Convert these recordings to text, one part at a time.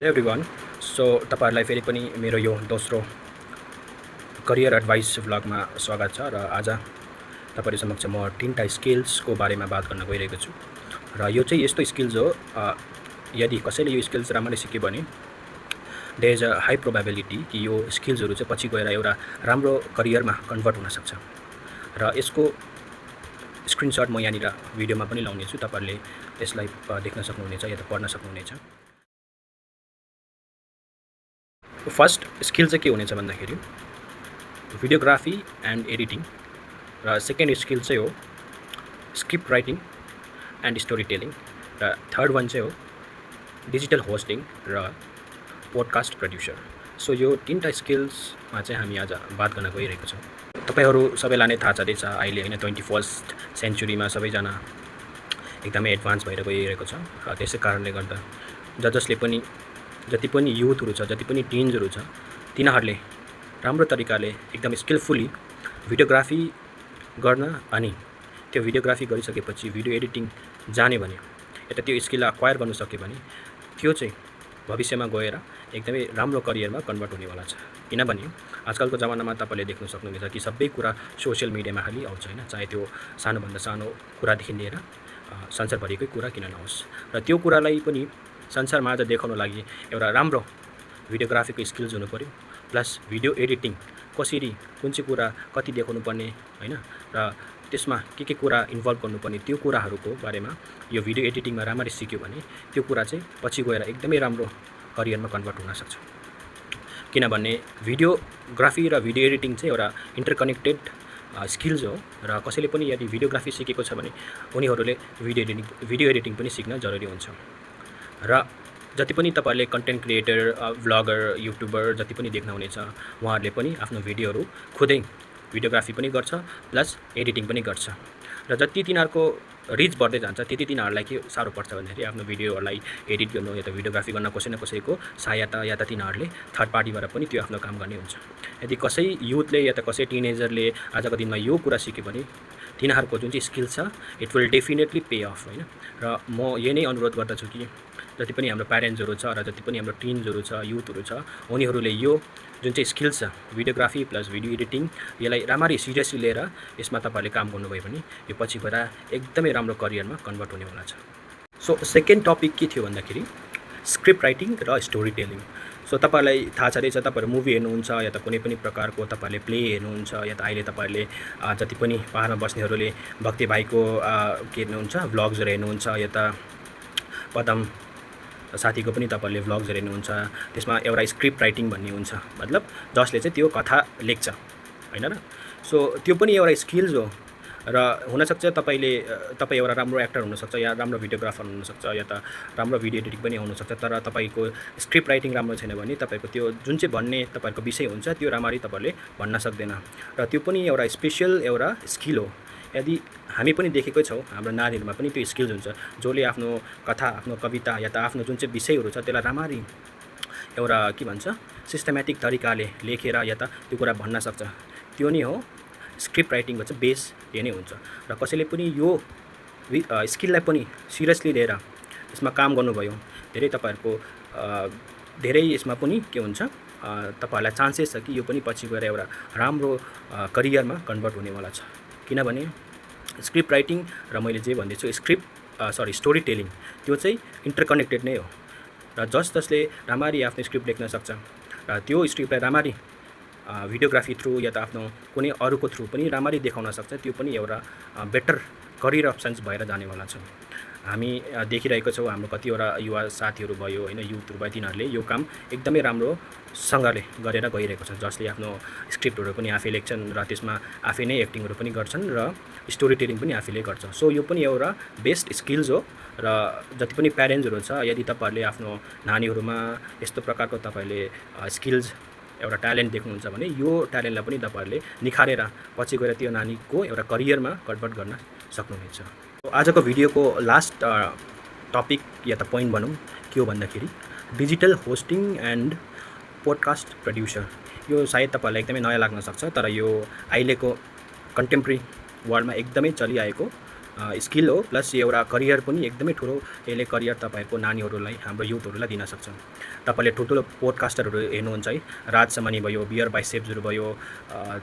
Everyone so तपाईहरुलाई फेरि पनि मेरो यो दोस्रो करियर एडभाइस भ्लगमा स्वागत छ र आज तपाईहरु समक्ष म तीनटा स्किल्सको बारेमा बात गर्न गइरहेको छु र यो चाहिँ यस्तो स्किल्स हो यदि कसैले यो स्किल्स राम्ररी सिक्यो भने there is a high probability कि यो स्किल्सहरु चाहिँ पछि गएर एउटा राम्रो करियरमा कन्भर्ट हुन सक्छ र यसको स्क्रिनशट म यहाँनिर भिडियोमा पनि लाउने छु तपाईहरुले यसलाई देख्न सक्नुहुनेछ या त पढ्न सक्नुहुनेछ। फर्स्ट स्किल चाहिँ के हुनेछ भन्दाखेरि भिडियोग्राफी एन्ड एडिटिङ र सेकेन्ड स्किल चाहिँ हो script writing and story telling र थर्ड वान चाहिँ हो डिजिटल होस्टिङ र पोडकास्ट प्रड्युसर। सो यो तीनटा स्किल्समा चाहिँ हामी आज बात गर्न गइरहेको छौँ। तपाईहरु सबैलाई नै थाहा छँदैछ अहिले हैन 21st सेन्चुरीमा सबैजना एकदमै एडभान्स भएर गइरहेको छ र त्यसै कारणले गर्दा जसले पनि जति पनि युथहरु छ जति पनि टिन्सहरु छ तिनीहरूले राम्रो तरिकाले एकदम स्किलफुली भिडियोग्राफी गर्न अनि त्यो भिडियोग्राफी गरिसकेपछि भिडियो एडिटिङ जाने भने यता त्यो स्किल अक्वायर गर्न सक्यो भने त्यो चाहिँ भविष्यमा गएर एकदमै राम्रो करियरमा कन्भर्ट हुनेवाला छ। किनभने आजकलको जमानामा तपाईले देख्न सक्नुहुन्छ कि सबै कुरा सोशल मिडियामा खाली आउँछ हैन, चाहे त्यो सानोभन्दा सानो कुरादेखि लिएर संसारभरिकै कुरा किन नहोस् र त्यो कुरालाई पनि संसारमा आज देखाउन लागि एउटा राम्रो भिडियोग्राफीको स्किल्स हुनु पर्यो प्लस भिडियो एडिटिङ कसरी कुन चाहिँ कुरा कति देखाउनु पर्ने हैन र त्यसमा के कुरा इन्भल्भ गर्नुपर्ने त्यो कुराहरुको बारेमा यो भिडियो एडिटिङमा राम्ररी सिक्यो भने त्यो कुरा चाहिँ पछि गएर एकदमै राम्रो करियरमा कन्भर्ट हुन सक्छ। किनभने भिडियोग्राफी र भिडियो एडिटिङ चाहिँ एउटा इन्टरकनेक्टेड स्किल्स हो र कसैले पनि यदि भिडियोग्राफी सिकेको छ भने उनीहरूले भिडियो एडिटिङ पनि सिक्न जरुरी हुन्छ र जति पनि तपाईहरुले कन्टेन्ट क्रिएटर भ्लगर युट्युबर जति पनि देख्नुहुनेछ उहाँहरूले पनि आफ्नो भिडियोहरु खुदै भिडियोग्राफी पनि गर्छ प्लस एडिटिङ पनि गर्छ र जति तिनीहरुको रिच बढ्दै जान्छ त्यति तिनीहरुलाई के सारो पर्छ भन्दाखेरि आफ्नो भिडियोहरुलाई एडिट गर्नु या त भिडियोग्राफी गर्न कसै न कसैको सहायता या त तिनीहरुले थर्ड पार्टीबाट पनि त्यो आफ्नो काम गर्ने हुन्छ। यदि कसै युथले या त कसै टिनेजरले आजको दिनमा यो कुरा सिक्यो भने तिनीहरुको जुन चाहिँ स्किल छ it will definitely pay of हैन र म यही नै अनुरोध गर्दछु कि जति पनि हाम्रो प्यारेन्ट्सहरु छ र जति पनि हाम्रो टिन्सहरु छ युथहरु छ उनीहरुले यो जुन चाहिँ स्किल छ भिडियोग्राफी प्लस भिडियो एडिटिङ यसलाई राम्ररी सिरियसली लिएर यसमा तपाईहरुले काम गर्नुभयो भने यो पछि गएर एकदमै राम्रो करियरमा कन्भर्ट हुनेवाला छ। सो सेकेन्ड टपिक के थियो भन्दाखेरि स्क्रिप्ट राइटिङ र स्टोरी टेलिङ। सो तपाईहरुलाई थाहा छँदैछ तपाईहरु मुभी हेर्नुहुन्छ या त कुनै पनि प्रकारको तपाईहरुले प्ले हेर्नुहुन्छ या त अहिले तपाईहरुले जति पनि पहाडमा बस्नेहरुले भक्ति भाइको के हेर्नुहुन्छ भ्लग्सहरु हेर्नुहुन्छ या त पदम साथीको पनि तपाईहरुले भ्लग्सहरु हेर्नुहुन्छ त्यसमा एउटा स्क्रिप्ट राइटिङ भन्ने हुन्छ मतलब जसले चाहिँ त्यो कथा लेख्छ हैन र। सो त्यो पनि एउटा स्किल्स हो र हुन सक्छ तपाईँ एउटा राम्रो एक्टर हुन सक्छ या राम्रो भिडियोग्राफर हुन सक्छ या त राम्रो भिडियो एडिटिङ पनि आउन सक्छ तर तपाईको स्क्रिप्ट राइटिङ राम्रो छैन भने तपाईको त्यो जुन चाहिँ भन्ने तपाईहरुको विषय हुन्छ त्यो राम्ररी तपाईहरुले भन्न सक्दैन र त्यो पनि एउटा स्पेशल एउटा स्किल हो। यदि हामी पनि देखेकै छौँ हाम्रो नानीहरुमा पनि त्यो स्किल्स हुन्छ जसले आफ्नो कथा आफ्नो कविता या त आफ्नो जुन चाहिँ विषयहरु छ त्यसलाई राम्ररी एउटा के भन्छ सिस्टमेटिक तरिकाले लेखेर या त त्यो कुरा भन्न सक्छ। त्यो नै हो स्क्रिप्ट राइटिङको चाहिँ बेस यही नै हुन्छ र कसैले पनि यो स्किललाई पनि सिरियसली लिएर यसमा काम गर्नुभयो धेरै तपाईहरुको धेरै यसमा पनि के हुन्छ तपाईहरुलाई चान्सेस छ कि यो पनि पछि गएर एउटा राम्रो करियरमा कन्भर्ट हुनेवाला छ। किनभने स्क्रिप्ट राइटिङ र मैले जे भन्दैछु स्टोरी टेलिङ त्यो चाहिँ इन्टरकनेक्टेड नै हो र जसले राम्ररी आफ्नो स्क्रिप्ट लेख्न सक्छ र त्यो स्क्रिप्टलाई राम्ररी भिडियोग्राफी थ्रु या त आफ्नो कुनै अरूको थ्रु पनि राम्ररी देखाउन सक्छ त्यो पनि एउटा बेटर करियर अप्सन्स भएर जानेवाला छ। हामी देखिरहेको छौँ हाम्रो कतिवटा युवा साथीहरु भयो हैन युथहरु भयो तिनीहरुले यो काम एकदमै राम्रोसँगले गरेर गइरहेको छ जसले आफ्नो स्क्रिप्टहरु पनि आफै लेख्छन् र त्यसमा आफै नै एक्टिङहरु पनि गर्छन् र स्टोरी टेलिङ पनि आफैले गर्छ। सो यो पनि एउटा बेस्ट स्किल्स हो र जति पनि प्यारेन्ट्सहरु छ यदि तपाईहरुले आफ्नो नानीहरुमा यस्तो प्रकारको तपाईले स्किल्स एउटा ट्यालेन्ट देख्नुहुन्छ भने यो ट्यालेन्टलाई पनि तपाईहरुले निखारेर पछि गएर त्यो नानीको एउटा करियरमा कन्भर्ट गर्न सक्नुहुनेछ। आजको भिडियोको लास्ट टपिक या त पोइन्ट भनौँ के हो भन्दाखेरि digital hosting and podcast producer. यो सायद तपाईहरुलाई एकदमै नयाँ लाग्न सक्छ तर यो अहिलेको कन्टेम्पोरेरी वर्ल्डमा एकदमै चलिआएको स्किल हो प्लस यो एउटा करियर पनि एकदमै ठुलो यसले करियर तपाईँहरूको नानीहरूलाई हाम्रो युथहरूलाई दिन सक्छ। तपाईँले ठुल्ठुलो पोडकास्टरहरू हेर्नुहुन्छ है, राज समानी भयो, बियर बाइसेप्सहरू भयो,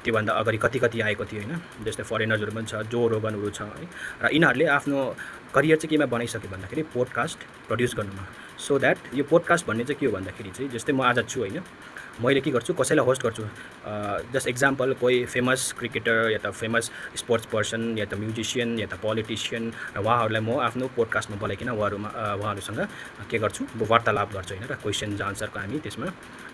त्योभन्दा अगाडि कति कति आएको थियो होइन, जस्तै फरेनर्सहरू पनि छ, जो रोगनहरू छ है, र यिनीहरूले आफ्नो करियर चाहिँ केमा बनाइसक्यो भन्दाखेरि पोडकास्ट प्रड्युस गर्नुमा। सो द्याट यो पोडकास्ट भन्ने चाहिँ के हो भन्दाखेरि चाहिँ जस्तै म आज छु होइन, मैले के गर्छु, कसैलाई होस्ट गर्छु। जस्ट एक्जाम्पल कोही फेमस क्रिकेटर या त फेमस स्पोर्ट्स पर्सन या त म्युजिसियन या त पोलिटिसियन, र उहाँहरूलाई म आफ्नो पोडकास्टमा बोलाइकन उहाँहरूसँग के गर्छु, वार्तालाप गर्छु होइन, र क्वेसन्स आन्सरको हामी त्यसमा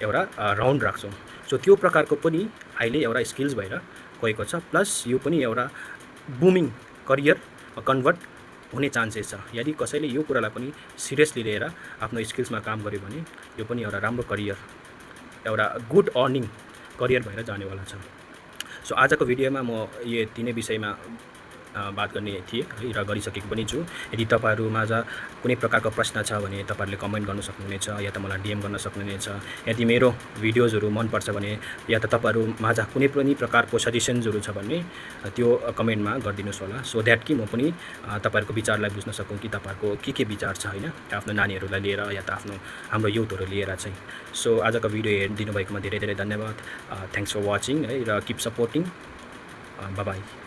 एउटा राउन्ड राख्छौँ। सो त्यो प्रकारको पनि अहिले एउटा स्किल्स भएर गएको छ, प्लस यो पनि एउटा बुमिङ करियर कन्भर्ट हुने चान्सेस छ। यदि कसैले यो कुरालाई पनि सिरियसली लिएर आफ्नो स्किल्समा काम गर्यो भने यो पनि एउटा राम्रो करियर, एउटा गुड अर्निङ करियर भएर जानेवाला छ। सो आजको भिडियोमा म यो तिनै विषयमा बात गर्ने थिएँ है, र गरिसकेको पनि छु। यदि तपाईँहरूमाझ कुनै प्रकारको प्रश्न छ भने तपाईँहरूले कमेन्ट गर्न सक्नुहुनेछ या त मलाई डिएम गर्न सक्नुहुनेछ। यदि मेरो भिडियोजहरू मनपर्छ भने या त तपाईँहरूमाझ कुनै पनि प्रकारको सजेसन्सहरू छ भने त्यो कमेन्टमा गरिदिनुहोस् होला, सो द्याट कि म पनि तपाईँहरूको विचारलाई बुझ्न सकौँ कि तपाईँहरूको के विचार छ होइन, आफ्नो नानीहरूलाई लिएर या त हाम्रो युथहरू लिएर चाहिँ। सो आजको भिडियो हेरिदिनु भएकोमा धेरै धेरै धन्यवाद। थ्याङ्क्स फर वाचिङ है, र किप सपोर्टिङ। By by.